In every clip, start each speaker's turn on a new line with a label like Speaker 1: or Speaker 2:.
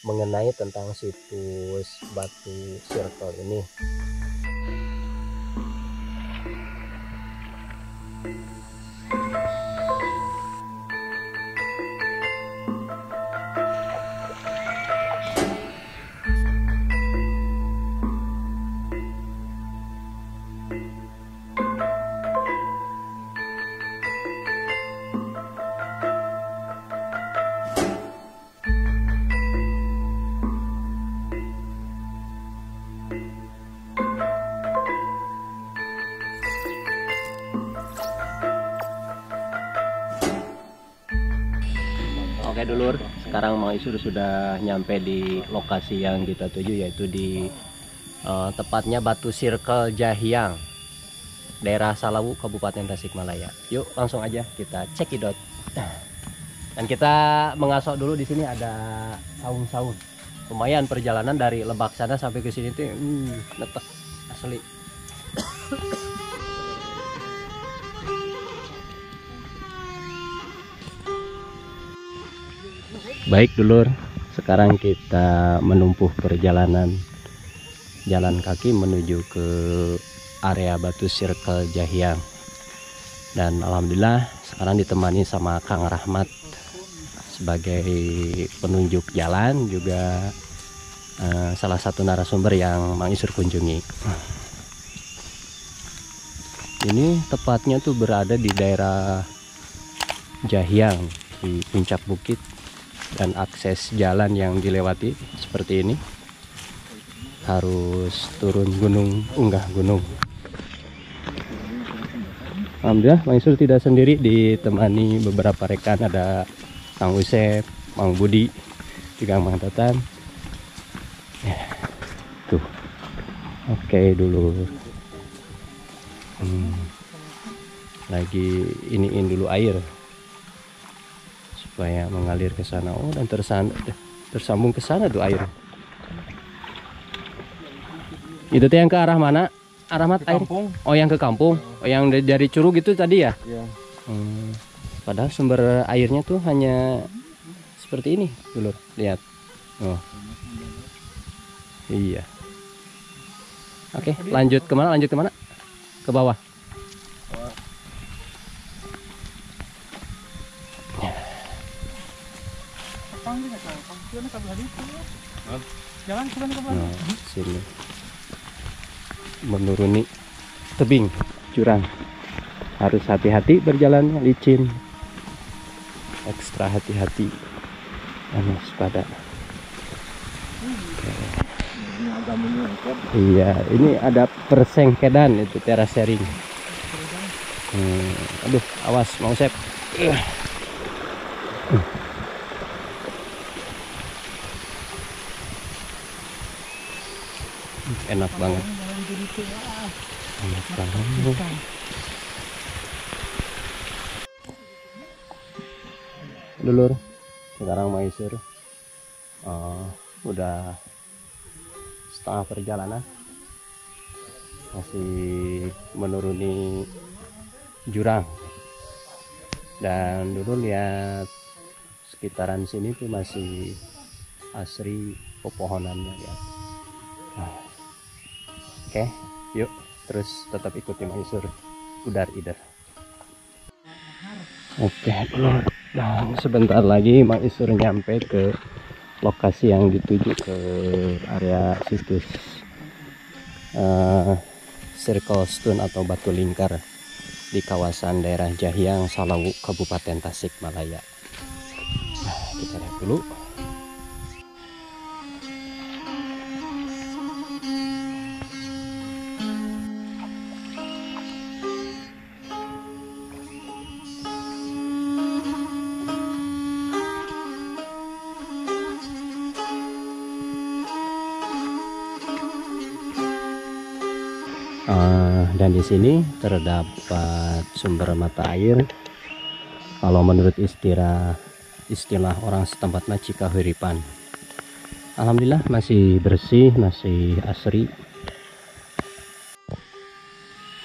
Speaker 1: mengenai tentang situs Batu Circle ini. Oke dulur, sekarang Mang Isur sudah nyampe di lokasi yang kita tuju, yaitu di tepatnya Batu Circle Jahiang, daerah Salawu, Kabupaten Tasikmalaya. Yuk langsung aja kita cekidot. Dan kita mengasok dulu di sini ada saung-saung. Lumayan perjalanan dari Lebak sana sampai ke sini tuh netes asli. Baik dulur, sekarang kita menempuh perjalanan jalan kaki menuju ke area Batu Circle Jahiang. Dan alhamdulillah sekarang ditemani sama Kang Rahmat sebagai penunjuk jalan, juga salah satu narasumber yang Mang Isur kunjungi. Ini tepatnya tuh berada di daerah Jahiang, di puncak bukit. Dan akses jalan yang dilewati seperti ini, harus turun gunung, unggah gunung. Alhamdulillah Mang Isur tidak sendiri, ditemani beberapa rekan, ada Kang Usep, Mang Budi, juga Mang Tatan. Ya, tuh, oke dulu. Lagi iniin dulu air supaya mengalir ke sana. Oh, dan tersambung ke sana tuh air. Itu tuh yang ke arah mana? Arah mat air?
Speaker 2: Kampung.
Speaker 1: Oh, yang ke kampung. Oh, yang dari curug itu tadi ya?
Speaker 2: Iya.
Speaker 1: Padahal sumber airnya tuh hanya seperti ini, dulur. Lihat. Oh. Iya. Oke, lanjut kemana? Lanjut kemana? Ke bawah. Nah, sini menuruni tebing jurang, harus hati-hati berjalan, licin, ekstra hati-hati dan waspada. Oke. Iya, ini ada persengkedan itu terasering. Aduh, awas Mang Usep. Enak banget, enak banget. Dulur, sekarang Mang Isur udah setengah perjalanan, masih menuruni jurang. Dan dulu lihat sekitaran sini tuh masih asri pepohonannya ya. Nah. Oke, yuk terus tetap ikuti Mang Isur udar ider. Oke, dulur. Dan sebentar lagi Mang Isur nyampe ke lokasi yang dituju, ke area situs Circle Stone atau Batu Lingkar di kawasan daerah Jahiang, Salawu, Kabupaten Tasikmalaya. Nah, kita lihat dulu. Dan di sini terdapat sumber mata air. Kalau menurut istilah orang setempat mah Cikahuripan. Alhamdulillah masih bersih, masih asri.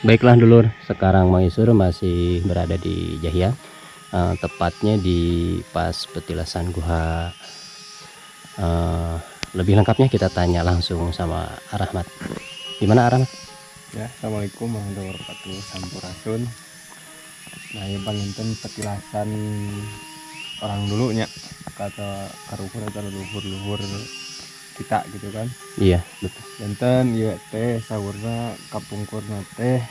Speaker 1: Baiklah dulur, sekarang Mang Isur masih berada di Jahiang, tepatnya di pas petilasan Guha Lebih lengkapnya kita tanya langsung sama Rahmat. Gimana Rahmat?
Speaker 2: Ya, assalamualaikum warahmatullahi wabarakatuh. Sampurasun. Nah, yang panginten petilasan orang dulunya kata karuhun atau leluhur-leluhur kita gitu kan.
Speaker 1: Iya, betul.
Speaker 2: Janten ieu teh saurna kapungkurna teh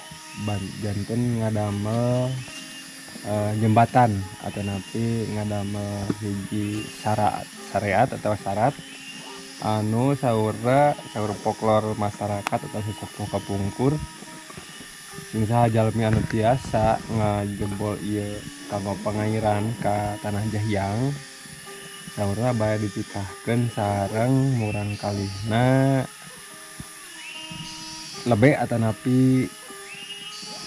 Speaker 2: janten ngadamel jembatan atau napi ngadamel hiji syariat atau syarat anu saurna saur folklor masyarakat atau sesepuh kapungkur sing saha jalmi anu tiasa ngajebol ieu kanggo pangairan ka tanah Jahiang saurna bae dititahkeun sareng murang kalihna lebe atanapi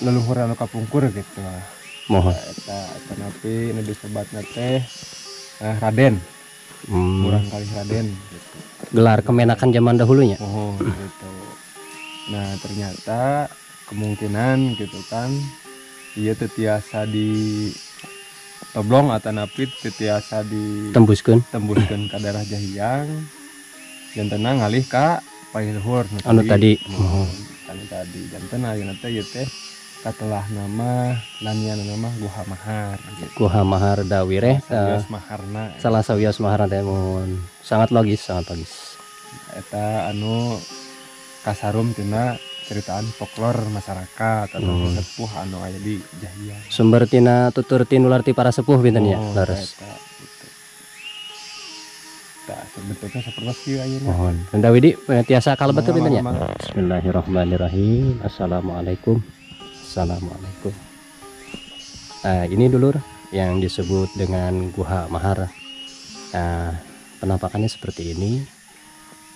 Speaker 2: leluhur anu kapungkur gitu.
Speaker 1: Mohon
Speaker 2: eta atanapi nu disebatna teh Raden. Murang kalih Raden gitu.
Speaker 1: Gelar kemenakan zaman dahulunya.
Speaker 2: Oh gitu. Nah, ternyata kemungkinan gitu kan ieu teu tiasa di toblong atanapi teu tiasa
Speaker 1: ditembuskeun
Speaker 2: ka daerah Jahiang jantenna ngalih ka pailuhur
Speaker 1: anu tadi.
Speaker 2: Anu tadi janten ayeuna teh ieu teh katelah nama lanian nama Guha Mahar gitu.
Speaker 1: Guha Mahar Dawireh
Speaker 2: Maharna.
Speaker 1: Salah sawios maharna teh mun sangat logis, sangat logis.
Speaker 2: Eta anu kasarum tina ceritaan folklor masyarakat atau sesepuh anu aya di Jahiang.
Speaker 1: Sumber tina tutur tinular ti para sepuh pinten nya? Leres.
Speaker 2: Eta gitu. Tah sebetulnya sapertos kieu ayeuna.
Speaker 1: Mohon. Benda Widi tiasa kalebet teh pinten nya? Bismillahirrahmanirrahim. Assalamualaikum. Assalamualaikum. Nah, ini dulur yang disebut dengan Guha Mahar. Nah, penampakannya seperti ini.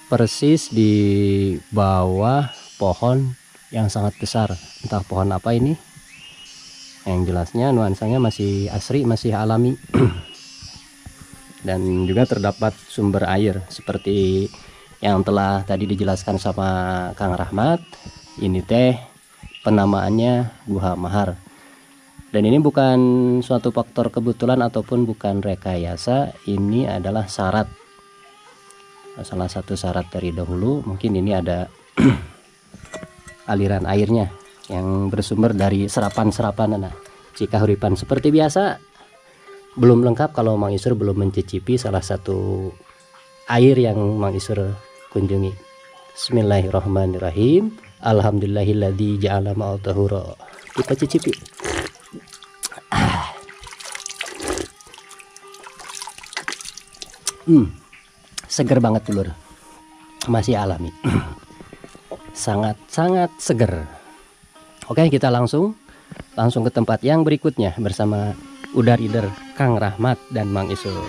Speaker 1: Persis di bawah pohon yang sangat besar. Entah pohon apa ini. Yang jelasnya nuansanya masih asri, masih alami. Dan juga terdapat sumber air seperti yang telah tadi dijelaskan sama Kang Rahmat. Ini teh penamaannya Guha Mahar. Dan ini bukan suatu faktor kebetulan ataupun bukan rekayasa, ini adalah syarat. Salah satu syarat dari dahulu, mungkin ini ada aliran airnya yang bersumber dari serapan-serapan. Nah, Cikahuripan seperti biasa belum lengkap kalau Mang Isur belum mencicipi salah satu air yang Mang Isur kunjungi. Bismillahirrahmanirrahim. Alhamdulillahilladzi ja'ala ma'al tahura. Kita cicipi. Seger banget dulur. Masih alami. Sangat-sangat seger. Oke, kita langsung ke tempat yang berikutnya bersama Udar Ider, Kang Rahmat dan Mang Isur.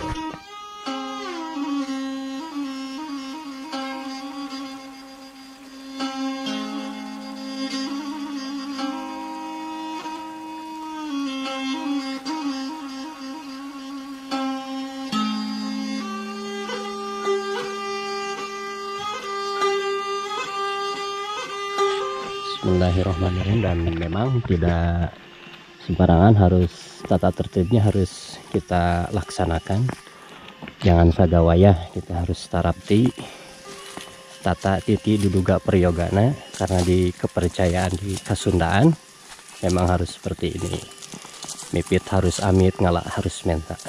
Speaker 1: Bismillahirrahmanirrahim. Dan memang tidak sembarangan, harus tata tertibnya harus kita laksanakan. Jangan sagawayah, kita harus tarapti tata titi duduga priyogana, karena di kepercayaan di Kasundaan memang harus seperti ini. Mipit harus amit, ngalak harus menta.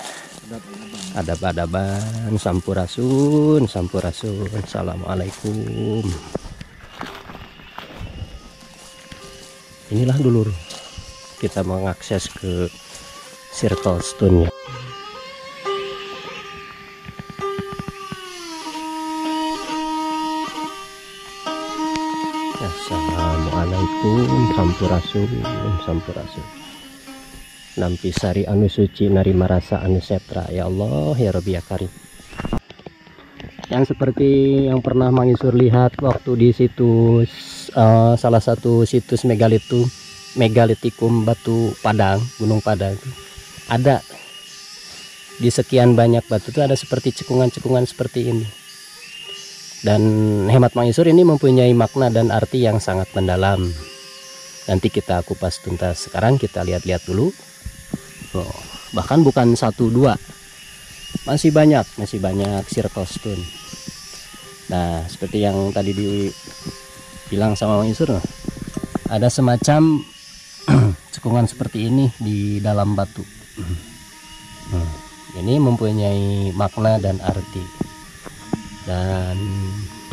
Speaker 1: Adab-adaban, sampurasun, sampurasun. Assalamualaikum. Inilah dulur, kita mengakses ke Circle Stone-nya. Assalamualaikum, sampurasun, sampurasun. Nampi sari anu suci narima rasa anu setra. Ya Allah, ya Rabbi ya Karim. Yang seperti yang pernah Mang Isur lihat waktu di situs salah satu situs megalitikum Batu Padang, Gunung Padang itu ada di sekian banyak batu itu ada seperti cekungan-cekungan seperti ini. Dan hemat Mang Isur ini mempunyai makna dan arti yang sangat mendalam. Nanti kita kupas tuntas. Sekarang kita lihat-lihat dulu. Oh, bahkan bukan satu dua, masih banyak circle stone. Nah, seperti yang tadi dibilang sama Mang Isur, ada semacam cekungan seperti ini di dalam batu. Ini mempunyai makna dan arti. Dan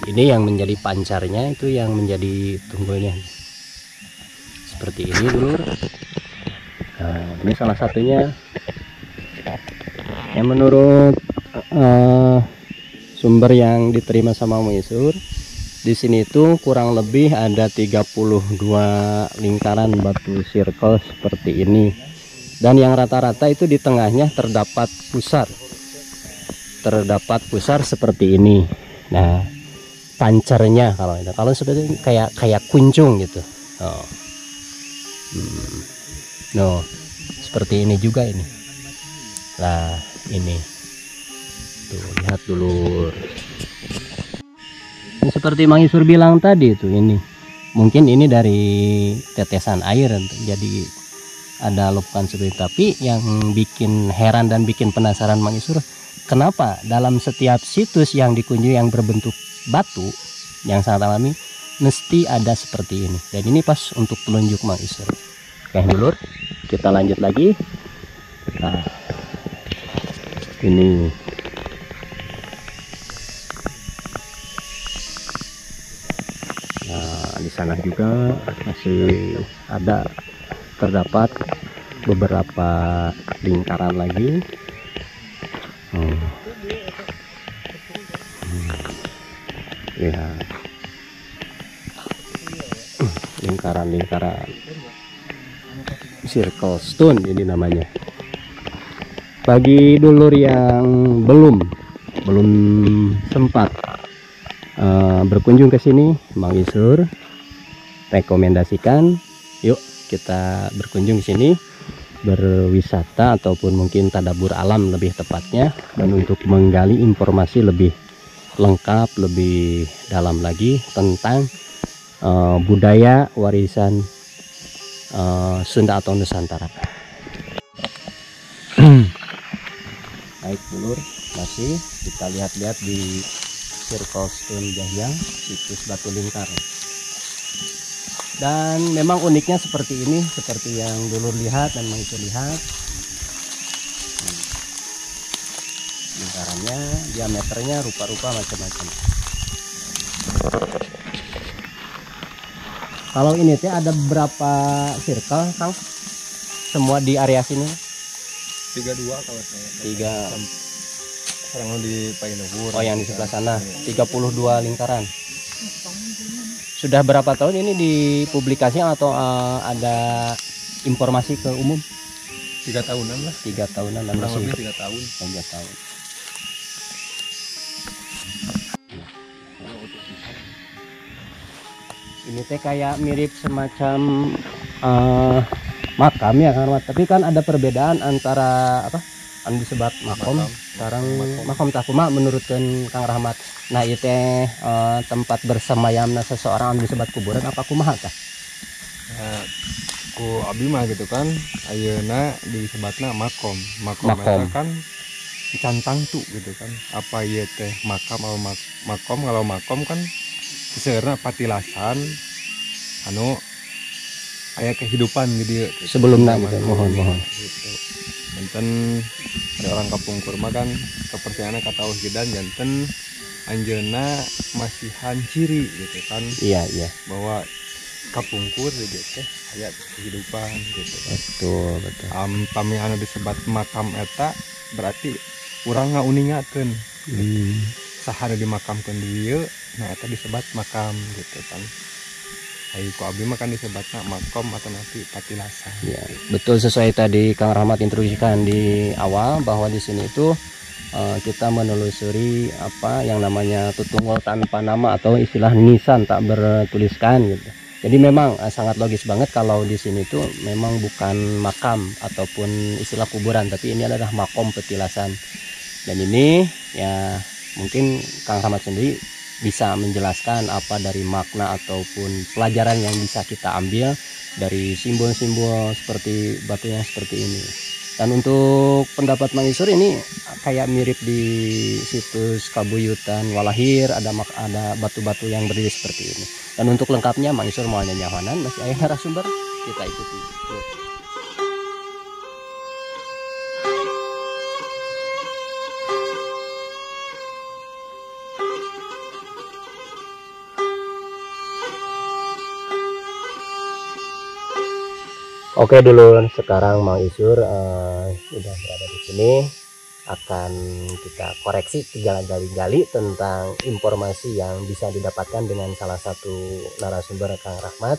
Speaker 1: ini yang menjadi pancarnya, itu yang menjadi tunggulnya. Seperti ini dulur. Nah, ini salah satunya yang menurut sumber yang diterima sama Mang Isur, di sini itu kurang lebih ada 32 lingkaran batu circle seperti ini. Dan yang rata-rata itu di tengahnya terdapat pusar. Terdapat pusar seperti ini. Nah, pancarnya kalau itu, kalau seperti ini kayak kuncung gitu. Oh. No, seperti ini juga ini. Nah, ini. Tuh, lihat dulur. Ini seperti Mang Isur bilang tadi itu ini. Mungkin ini dari tetesan air jadi ada lupukan seperti itu. Tapi yang bikin heran dan bikin penasaran Mang Isur, kenapa dalam setiap situs yang dikunjungi yang berbentuk batu yang sangat alami mesti ada seperti ini. Dan ini pas untuk penunjuk Mang Isur. Oke dulur, kita lanjut lagi. Nah, ini nah, di sana juga masih ada terdapat beberapa lingkaran lagi. Ya, lingkaran-lingkaran circle stone ini namanya. Bagi dulur yang belum sempat berkunjung ke sini, Mang Isur rekomendasikan, yuk kita berkunjung ke sini, berwisata ataupun mungkin tadabur alam lebih tepatnya, dan untuk menggali informasi lebih lengkap, lebih dalam lagi tentang budaya warisan Sunda atau Nusantara. Baik dulur, masih kita lihat-lihat di Circle Stone Jahiang, situs batu lingkar. Dan memang uniknya seperti ini, seperti yang dulur lihat dan Mang Isur lihat. Lingkarannya, diameternya rupa-rupa macam-macam. Kalau ini teh ada berapa circle, Kang? Semua di area sini?
Speaker 2: 32 kalau saya.
Speaker 1: 3.
Speaker 2: Sekarang di Painubur.
Speaker 1: Oh, yang di sebelah sana. 32 lingkaran. Sudah berapa tahun ini dipublikasi atau ada informasi ke umum?
Speaker 2: 3 tahunan lah.
Speaker 1: 3 tahunan dan
Speaker 2: kurang
Speaker 1: masih
Speaker 2: lebih 3 tahun.
Speaker 1: 3 tahun. Ini teh kayak mirip semacam makam ya Kang Rahmat. Tapi kan ada perbedaan antara apa? Anu disebut makom, sekarang makom takuma menurut Kang Rahmat. Nah itu tempat bersemayamna seseorang anu disebut kuburan apa kumaha tah?
Speaker 2: Nah, ku abi mah gitu kan, ayeuna disebatna makom. Makom eta kan cantang tuh gitu kan. Apa ieu teh makam atau makom? Kalau makom kan seseurna patilasan anu aya kehidupan gitu
Speaker 1: sebelumnya gitu, mohon
Speaker 2: gitu. Janten ada orang kapungkur mah kan kepercayaannya katauhidan janten anjeunna masihan ciri gitu kan.
Speaker 1: Iya, iya.
Speaker 2: Bahwa kapungkur gitu teh aya kehidupan gitu kan.
Speaker 1: Betul, betul.
Speaker 2: Pami anu disebat makam eta berarti urang ngauningakeun. Saha nu dimakamkeun di dieu, nah eta disebat makam gitu kan. Ayo ku abi mah kan disebatna makom atau nanti patilasan.
Speaker 1: Ya, betul, sesuai tadi Kang Rahmat introduksikan di awal bahwa di sini itu kita menelusuri apa yang namanya tutunggul tanpa nama atau istilah nisan tak bertuliskan gitu. Jadi memang sangat logis banget kalau di sini itu memang bukan makam ataupun istilah kuburan, tapi ini adalah makom petilasan. Dan ini ya mungkin Kang Rahmat sendiri bisa menjelaskan apa dari makna ataupun pelajaran yang bisa kita ambil dari simbol-simbol seperti batu yang seperti ini. Dan untuk pendapat Mang Isur ini kayak mirip di situs Kabuyutan Walahir, ada batu-batu yang berdiri seperti ini. Dan untuk lengkapnya Mang Isur mau nyahonan, masih aya narasumber, kita ikuti. Yuk. Oke dulur, sekarang Mang Isur udah berada di sini. Akan kita koreksi, kita gali-gali tentang informasi yang bisa didapatkan dengan salah satu narasumber Kang Rahmat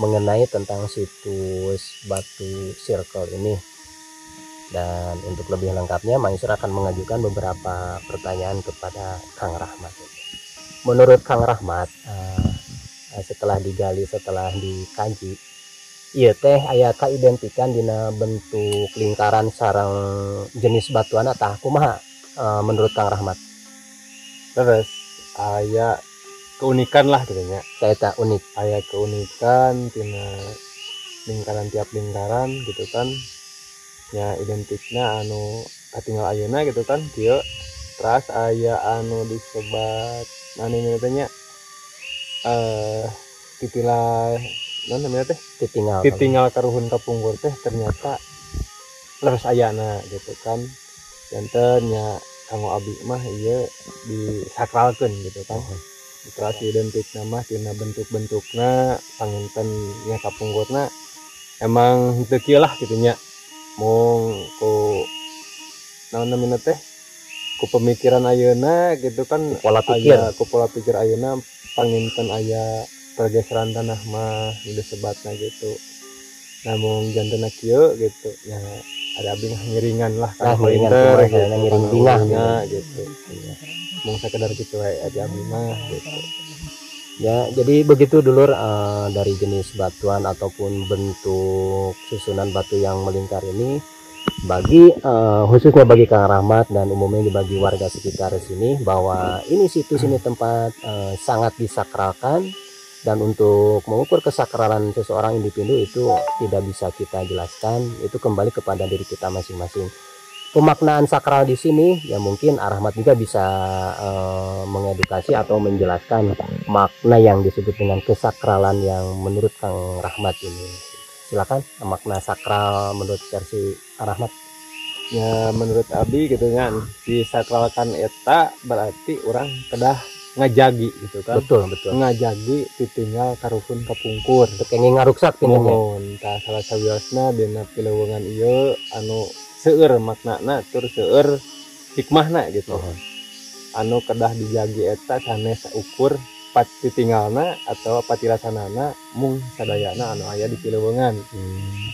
Speaker 1: mengenai tentang situs Batu Circle ini. Dan untuk lebih lengkapnya Mang Isur akan mengajukan beberapa pertanyaan kepada Kang Rahmat. Menurut Kang Rahmat, setelah digali, setelah dikaji, ieu teh aya kaidentikan dina bentuk lingkaran sareng jenis batuan atah kumaha, menurut Kang Rahmat?
Speaker 2: Terus aya keunikan lah gitu nya.
Speaker 1: Eta unik.
Speaker 2: Aya keunikan tina lingkaran, tiap lingkaran gitu kan. Ya identikna anu katinggal ayeuna gitu kan kieu. Terus aya anu disebat anu teh nya titila non namanya teh
Speaker 1: titinggal
Speaker 2: titinggal karuhun kapungkur teh ternyata leres ayana gitu kan. Janten nya kanggo abi mah ieu disakralkeun gitu kan. Terus identikna mah tina bentuk-bentukna panginten nya kapungkurna emang teu kieu lah gitu nya. Mung ku naon namina teh ku pemikiran ayeuna gitu kan,
Speaker 1: pola pikir,
Speaker 2: aya, ku pola pikir ayeuna panginten aya pergeseran tanah mah udah sebatna gitu. Namun janten kieu gitu ya, ada abdi ngiringan lah
Speaker 1: kan, ngiringan gitu, ngiring bingah
Speaker 2: gitu. Ya. Mung sekedar gitu wae adi abdi mah gitu.
Speaker 1: Ya, jadi begitu dulur, dari jenis batuan ataupun bentuk susunan batu yang melingkar ini bagi khususnya bagi Kang Rahmat dan umumnya bagi warga sekitar sini, bahwa ini situs ini tempat sangat disakralkan. Dan untuk mengukur kesakralan seseorang individu itu tidak bisa kita jelaskan, itu kembali kepada diri kita masing-masing. Pemaknaan sakral di sini ya mungkin Rahmat juga bisa mengedukasi atau menjelaskan makna yang disebut dengan kesakralan yang menurut Kang Rahmat ini. Silakan, makna sakral menurut versi Rahmat.
Speaker 2: Ya menurut abi gitu kan, disakralkan eta berarti orang kedah ngajagi gitu kan.
Speaker 1: Betul, betul.
Speaker 2: Ngajagi ditinggal karuhun kapungkur.
Speaker 1: Kenging ngaruksak pintunya.
Speaker 2: Mohon tah salah sawiosna dina pileuweungan ieu anu seueur maknana tur seueur hikmahna gitu. Anu kedah dijagi eta sanes ukur pat ditinggalna atau patilasanana mung sadayana anu aya di pileuweungan.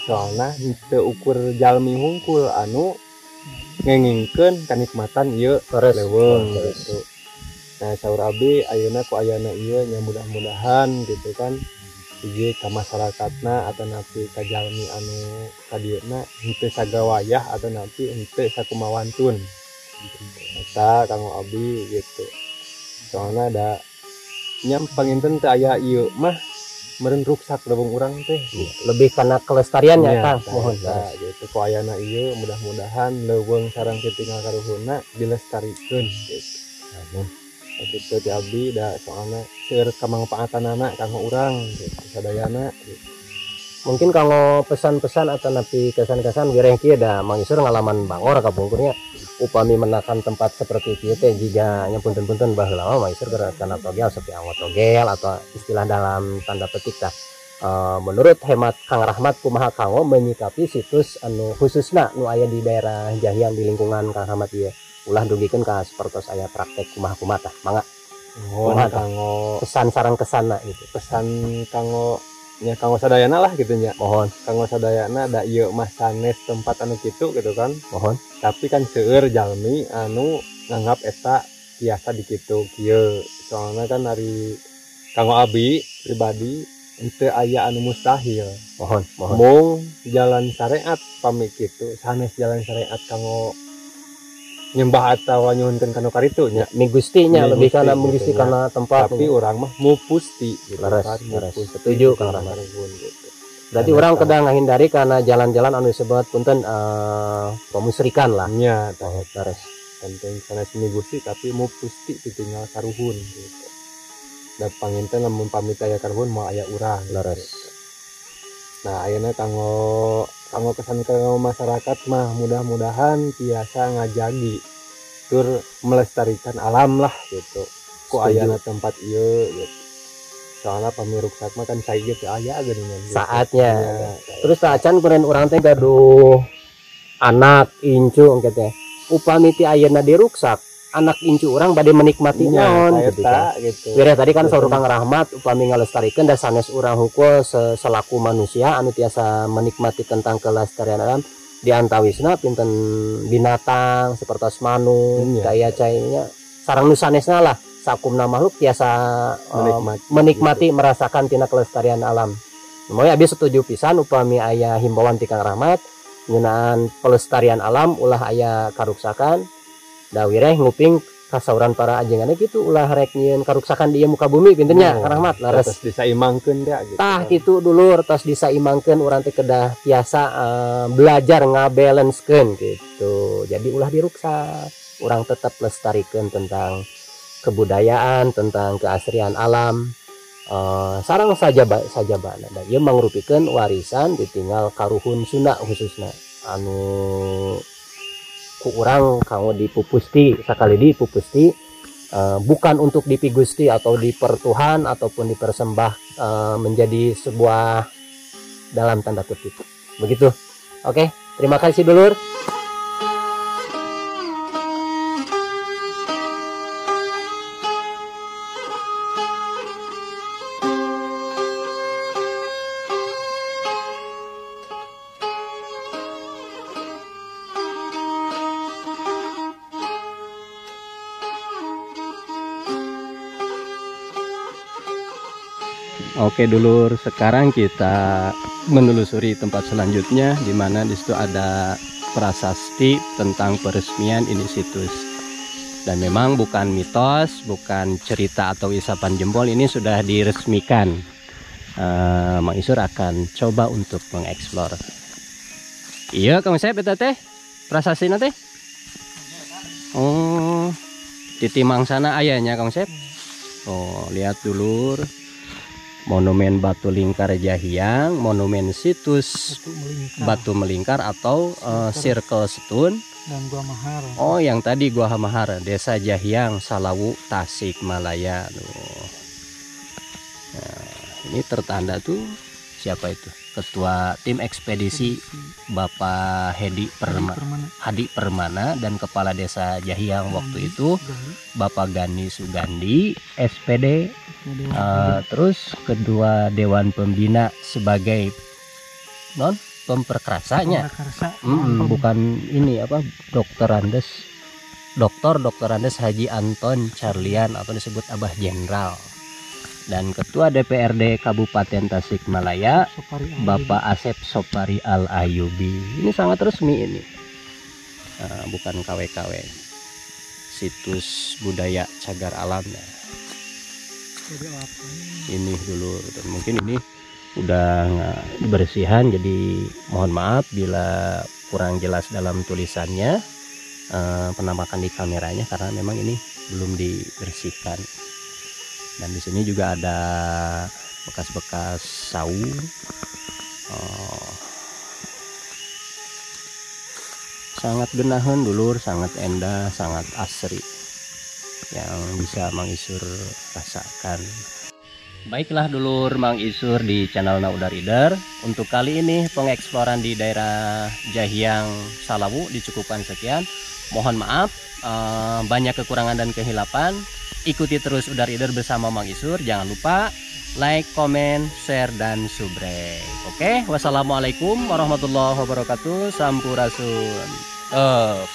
Speaker 2: Soalna teu ukur jalmi hungkul anu ngengingkeun kanikmatan ieu leuweung gitu. Nah saur abi ayeuna ku ayana ieu nya mudah-mudahan gitu kan hiji ka masyarakatna atau napi ka jalmi anu ka dieuna henteu sagawayah atau napi henteu sakumawantun eta kanggo abi gitu. Soalna da nya panginten teu aya ieu mah meureun ruksak leuweung urang teh
Speaker 1: gitu. Lebih karena kelestariannya Kang, mohon
Speaker 2: gitu. Ku ayana ieu mudah-mudahan leuweung sareng titinggal karuhunna dilestarikeun gitu.
Speaker 1: Amin.
Speaker 2: Gitu ti abdi da soalna seueur kamangpaatanana kanggo urang gitu sadayana gitu.
Speaker 1: Mungkin kalau pesan-pesan atau napi kesan-kesan wireh kieu da Mang Isur ngalaman bangor kapungkurnya upami menakan tempat seperti kieu teh jiga nya punten-punten baheula mah Mang Isur kana togel seperti angot togel atau istilah dalam tanda petik tah. Menurut hemat Kang Rahmat kumaha kanggo menyikapi situs anu khususna nu aya di daerah Jahiang di lingkungan Kang Rahmat ieu? Ulah dugikeun ka sapertos aya praktek kumaha-kumaha tah, mangga.
Speaker 2: Kumaha kanggo
Speaker 1: pesan sareng kesanna gitu.
Speaker 2: Pesan kanggo nya kanggo sadayana lah gitu nya.
Speaker 1: Mohon
Speaker 2: kanggo sadayana da ieu mah sanes tempat anu kitu gitu kan.
Speaker 1: Mohon.
Speaker 2: Tapi kan seueur jalmi anu nganggap eta biasa dikitu kieu. Soalna kan ari kanggo abi pribadi henteu aya anu mustahil.
Speaker 1: Mohon, mohon.
Speaker 2: Mung jalan syariat pami kitu, sanes jalan syariat kanggo nyembah atau nyuhunkeun kana karitu nya.
Speaker 1: Migusti nya lebih kana migusti kana tempat.
Speaker 2: Tapi urang mah mupusti gitu
Speaker 1: kan. Setuju Kang Rahmat.
Speaker 2: Gitu.
Speaker 1: Berarti orang kedah ngahindari karena jalan-jalan anu disebut punten pemusrikan lah.
Speaker 2: Nya,
Speaker 1: leres.
Speaker 2: Penting sanes migusti tapi mupusti ditinggal karuhun gitu. Da panginten lamun pamit aya karuhun moal aya urang.
Speaker 1: Leres.
Speaker 2: Gitu. Nah, ayeuna kanggo kanggo kesan ke masyarakat mah mudah-mudahan tiasa ngajagi tur melestarikan alam lah gitu. Ku
Speaker 1: Setuju.
Speaker 2: ayana tempat ieu gitu. Soalnya pami ruksak mah kan cai ge teu aya geuningan gitu.
Speaker 1: Saatnya.
Speaker 2: Iya.
Speaker 1: Terus acan keureun urang teh gaduh anak incu engke teh. Upami ti ayeuna diruksak, anak incu urang bade menikmati
Speaker 2: Nya,
Speaker 1: naon gitu
Speaker 2: eta
Speaker 1: kan.
Speaker 2: Gitu.
Speaker 1: Wireh tadi kan saur Kang Rahmat upami ngalestarikeun da sanes urang hukul selaku manusia anu tiasa menikmati tentang kelestarian alam di antawisna pinten binatang seperti manuk, daya cainya sareng nu sanesna lah sakumna makhluk tiasa
Speaker 2: Menikmati,
Speaker 1: menikmati
Speaker 2: gitu.
Speaker 1: Merasakan tina kelestarian alam. Moy abi setuju pisan upami aya himbauan ti Kang Rahmat ngeunaan pelestarian alam ulah aya karuksakan. Da wireh nguping kasauran para ajenganna gitu ulah rek nyieun karuksakan di ieu muka bumi pinten nya,
Speaker 2: Oh,
Speaker 1: Kang Rahmat leres.
Speaker 2: Terus disaimangkeun teh gitu.
Speaker 1: Tah kitu dulur tos disaimangkeun urang teh kedah tiasa belajar ngabalancekeun gitu. Jadi ulah diruksak, urang tetap lestarikeun tentang kebudayaan, tentang keasrian alam. Sareng saja sajabana. Da ieu mangrupikeun warisan ditinggal karuhun Sunda khususna anu ku urang kanggo dipupusti sakali dipupusti bukan untuk dipigusti atau dipertuhan ataupun dipersembah menjadi sebuah dalam tanda kutip begitu. Oke, terima kasih dulur. Oke dulur, sekarang kita menelusuri tempat selanjutnya di mana di situ ada prasasti tentang peresmian ini situs. Dan memang bukan mitos, bukan cerita atau isapan jempol, ini sudah diresmikan. Mang Isur akan coba untuk mengeksplor. Iya, Kang Usep, eta teh prasasti teh. Oh, titimang sana ayahnya Kang Usep. Oh, lihat dulur. Monumen Batu Lingkar Jahiang, monumen situs
Speaker 3: Batu Melingkar,
Speaker 1: Batu Melingkar atau Circle Stone
Speaker 3: dan Gua Mahar.
Speaker 1: Oh, yang tadi Gua Mahar, Desa Jahiang, Salawu, Tasikmalaya. Tuh. Nah, ini tertanda tuh siapa itu? Ketua tim ekspedisi Bapak Hedi
Speaker 3: Permana.
Speaker 1: Hadi Permana dan Kepala Desa Jahiang waktu itu
Speaker 3: Gani.
Speaker 1: Bapak Gani Sugandi SPD,
Speaker 3: Ketua Dewan Pembina.
Speaker 1: Terus kedua Dewan Pembina sebagai non pemperkerasanya.
Speaker 3: Pemprakarsa. Pem-
Speaker 1: Bukan ini apa Dokter Andes, Dokter Andes Haji Anton Charliyan atau disebut Abah Jenderal, dan Ketua DPRD Kabupaten Tasikmalaya
Speaker 3: Sopari Al-Ayubi.
Speaker 1: Bapak Asep Sopari Al Ayubi. Ini sangat resmi ini, bukan KW-KW. Situs budaya cagar alam. Nah,
Speaker 3: Jadi apa ini?
Speaker 1: ini dulu, dan mungkin ini udah nggak bersihan, jadi mohon maaf bila kurang jelas dalam tulisannya, penampakan di kameranya karena memang ini belum dibersihkan. Dan di sini juga ada bekas-bekas saung. Oh. Sangat genahan dulur, sangat endah, sangat asri yang bisa Mang Isur rasakan. Baiklah dulur Mang Isur di channel Naudar Ider. Untuk kali ini pengeksploran di daerah Jahiang Salawu dicukupkan sekian. Mohon maaf banyak kekurangan dan kehilapan. Ikuti terus Udar Ider bersama Mang Isur. Jangan lupa like, komen, share, dan subrek. Oke, wassalamualaikum warahmatullahi wabarakatuh. Sampurasun. Up.